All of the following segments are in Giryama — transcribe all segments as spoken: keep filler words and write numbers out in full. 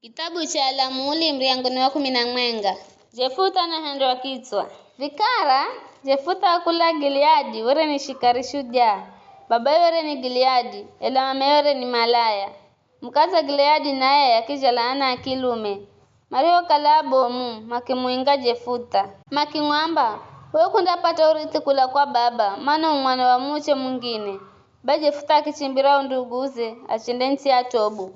Kitabu cha Alamuli, muryango ni wa kumi na mwenga. Jefuta anahendwa kitswa. Vikara, Jefuta wa kula Gileadi were ni shikari shujaa. Babaye were ni Gileadi, ela mamaye were ni malaya. Mukaza Gileadi naye akizhala ana a kilume. Marihokala abomu, makimuinga Jefuta. Makimwamba, "We k'undapata urithi kula kwa baba, mana u mwana wa muche mungine." Bai Jefuta akichimbira o nduguze, achenda ntsi ya Tobu.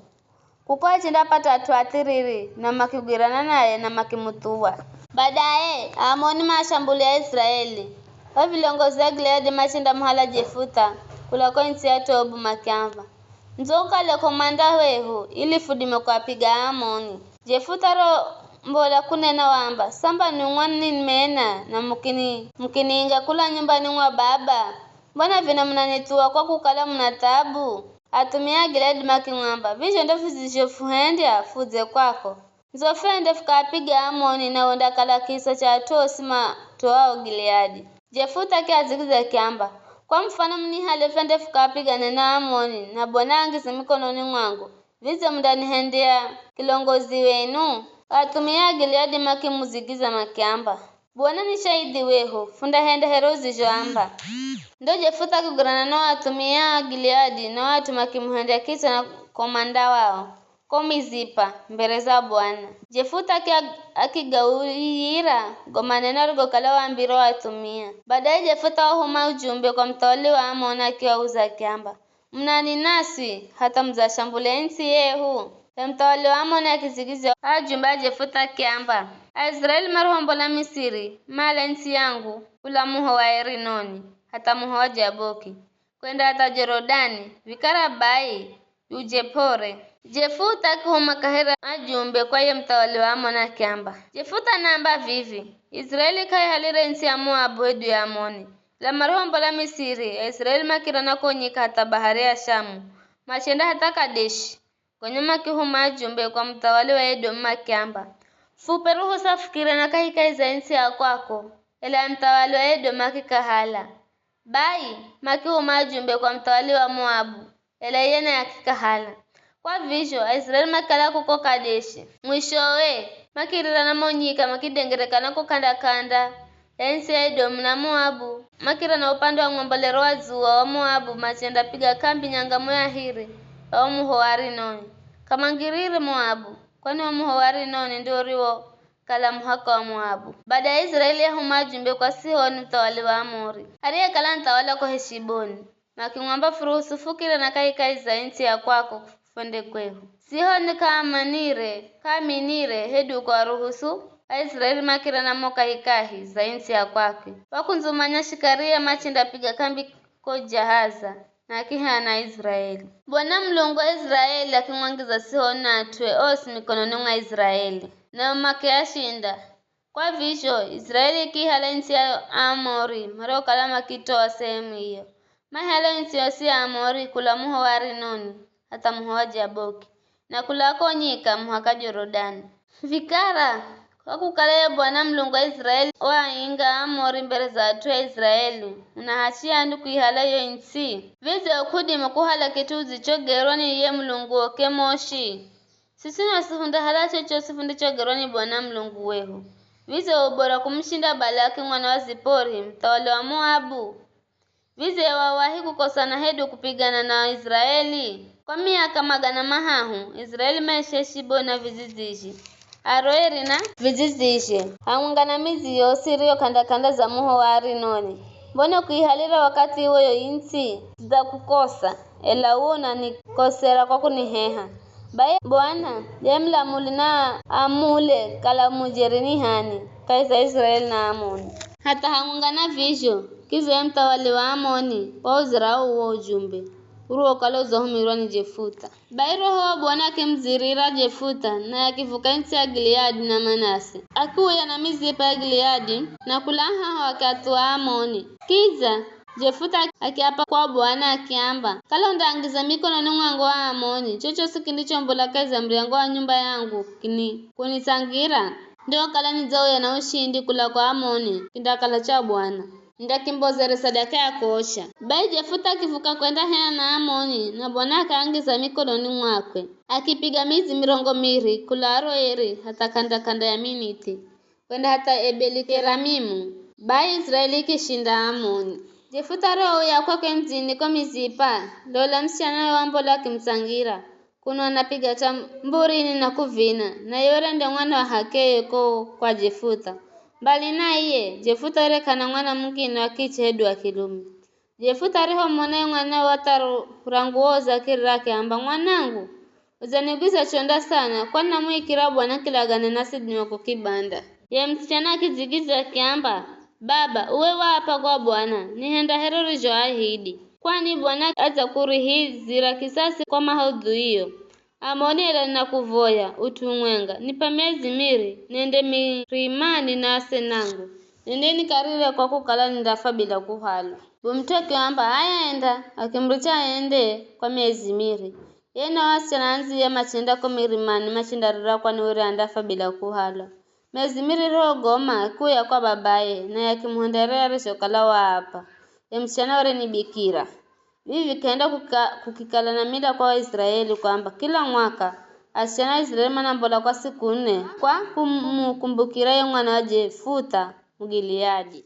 Kuko achendapata at'u athiriri, na makigwirana naye na makimuthuwa. Badaye, Aamoni maashambulia Aiziraeli. O vilongozi a Gileadi machendamuhala Jefuta kula ko ntsi ya Tobu makiamba, "Ndzo ukale komanda wehu, ili fudime kuapiga Aamoni." Jefuta arombola kunena wamba, "Samba niumwa ni mena na mukini-, mukiniinga kula nyumbani mwa baba? Mbona vino munanithuwa kwa kukala muna thabu?" Athumia a Gileadi makimwamba, "Vizho ndo vizhofundza fudze kwako. Ndzo fende fukaapige Aamoni, na wendakala kisa cha at'u osi matoao Gileadi." Jefuta akiadzigiza akiamba, "Kwa mufano munihale fende fukaapigane na Aamoni, na Bwana angize mikononi mwangu, vidze mundanihendya kilongozi wenu?" Athumia a Gileadi makimudzigiza makiamba, "Bwana ni shahidhi wehu, fundahenda here uzhizhoamba." Ndo Jefuta akigwirana na o athumia a Gileadi, na o at'u makimuhendya kitswa na komanda wao ko Mizipa mbere za Bwana. Jefuta aki-, akigauyira go maneno arigokala waambira o athumia. Badaye Jefuta wahuma ujumbe kwa muthawali wa Aamoni akiwauza akiamba, "Munani naswi hatha mudzashambulia ntsi yehu?" Ye muthawali wa Aamoni akidzigiza o ajumbe a Jefuta akiamba, "Aiziraeli marihombola Misiri, maala ntsi yangu kula muho wa Erinoni hatha muho wa Jaboki, kwenda hatha Jorodani, vikara bai uje p'ore." Jefuta akihuma kaheri ajumbe kwa ye muthawali wa Aamoni akiamba, "Jefuta anaamba vivi, Iziraeli k'aihalire ntsi ya Moabu hedu ya Amoni, ela marihombola Misiri, Aiziraeli makirana ko nyika hatha bahari ya Shamu, machenda hatha Kadeshi." Gonya makihuma ajumbe kwa muthawali wa Edomu makiamba, "Fup'e ruhusa fukirana kahikahi za ntsi ya kwako." Ela ye muthawali wa Edomu akikahala. Bai makihuma ajumbe kwa muthawali wa Moabu, ela iye naye akikahala. Kwa vizho, Aiziraeli makikala kuko Kadeshi. Mwishowe, makirirana mo nyika makidengerekana ko k'anda-k'anda ya ntsi ya Edomu na Moabu. Makirana upande wa mwambolero wa dzuwa wa Moabu machendapiga kambi nyangamo ya hiri ya wo muho wa Arinoni. K'amangiriri Moabu, kwani wo muho wa Arinoni ndio uriwokala muhaka wa Moabu. Badaye Iziraeli yahuma ajumbe kwa Sihoni muthawali wa Amori, ariyekala anathawala ko Heshiboni. Makimwamba, "Furuhusu fukirana kahikahi za ntsi ya kwako fwende kwehu." Sihoni k'aamanire, k'aaminire hedu kuwaruhusu Aiziraeli makirana mo kahikahi za ntsi ya kwakwe. Wakundzumanya shikarie machendapiga kambi ko Jahaza, na akihana Aiziraeli. Bwana Mulungu wa Iziraeli akimwangiza Sihoni na at'ue osi mikononi mwa Aiziraeli, nao makiashinda. Kwa vizho, Iziraeli ikiihala ntsi ya Aamori, mariokala makitoa sehemu iyo. Maihala ntsi yosi ya Aamori, kula muho wa Arinoni hatha muho wa Jaboki, na kula ko nyika muhaka Jorodani. Vikara, kwa kukala ye Bwana Mulungu wa Iziraeli waainga Aamori mbere za at'u a Iziraeli, unahachiani kuihala iyo ntsi? Vidze k'udima kuhala kit'u udzichogerwa ni ye Mulungu wo Kemoshi? Siswi naswi fundahala chochosi fundichogerwa ni Bwana Mulungu wehu. Vidze wo bora kumushinda Balaki mwana wa Zipori, muthawali wa Moabu? Vidze wawahi kukosana hedu kupigana na Aiziraeli? Kwa miaka magana mahahu, Iziraeli maisha Heshiboni na vidzidzizhe, Aroeri na vidzidzizhe, hamwenga na midzi yosi iriyo k'anda-k'anda za muho wa Arinoni. Mbona kuihalira wakathi iwo yo ntsi dza kukosa, ela uwo unanikosera kwa kuniheha. Bai Bwana, ye Mulamuli na amule kala mujeri ni h'ani kahi za Iziraeli na Amoni. Hatha hamwenga na vizho, kidza ye muthawali wa Amoni wauzira uwo ujumbe uriwokala udzahumirwa ni Jefuta. Bai Roho wa Bwana akimudzirira Jefuta, naye akivuka ntsi ya Gileadi na Manase. Akiuya na Mizipa ya Gileadi, na kula haho akiathuwa Aamoni. Kidza, Jefuta akiapa kwa Bwana akiamba, "Kala undaangiza mikononi mwangu Aamoni, chochosi kindichombola kahi za muryango wa nyumba yangu kini-, kunitsangira, ndiokala nidzauya na ushindi kula kwa Aamoni, kindakala cha Bwana." Nindakimbozere sadaka ya kuosha. Bai Jefuta akivuka kwenda heya na Amoni, na Bwana akaangiza mikononi mwakwe. Akipiga midzi mirongo miri, kula Aroeri hatha kanda-kanda ya Miniti, kwenda hatha Ebeli-Keramimu. Bai Israeli ikishinda Amoni. Jefuta arihouya kwakwe mdzini ko Mizipa, lola musichana wa Amoni akimutsangira, kuno anapiga tamburini na kuvina, na yore nde mwana wa h'akeye ko kwa Jefuta. Mbali na iye, Jefuta were k'ana mwana mungine wa kiche hedu wa kilume. Jefuta arihomona ye mwana wa tharu rangu woza akirira akiamba, "Mwanangu, udzanigwiza chonda sana, kwani namuikira Bwana kilagane nasi duniwa ko kibanda." Ye musichana akidzigidzya akiamba, "Baba, uwe waapa kwa Bwana, nihenda here urizhoahidi. Kwani Bwana adzakurihizira kisasi kwa maha udziyao. Amoni ela ninakuvoya ut'u umwenga, nip'a miezi miri, nende mirimani na asenangu, nende nikarire kwa kukala nindafa bila kuhalwa." Bo mut'u akiamba, "H'aya enda," akimuricha aende kwa miezi miri. Ye na o asichana andziye machenda ko mirimani machendarira kwani were andafa bila kuhalwa. Miezi miri irihogoma, kuya kwa babaye, naye akimuhendera arizhokala waapa. Ye musichana were ni bikira. Vivi vikaenda kuka-, kukikala na mila kwa Waisraeli kwamba kila mwaka asichana wa Israeli manambola kwa siku nne kwa kumukumbukira ye mwana wa Jefuta Mugiliadi.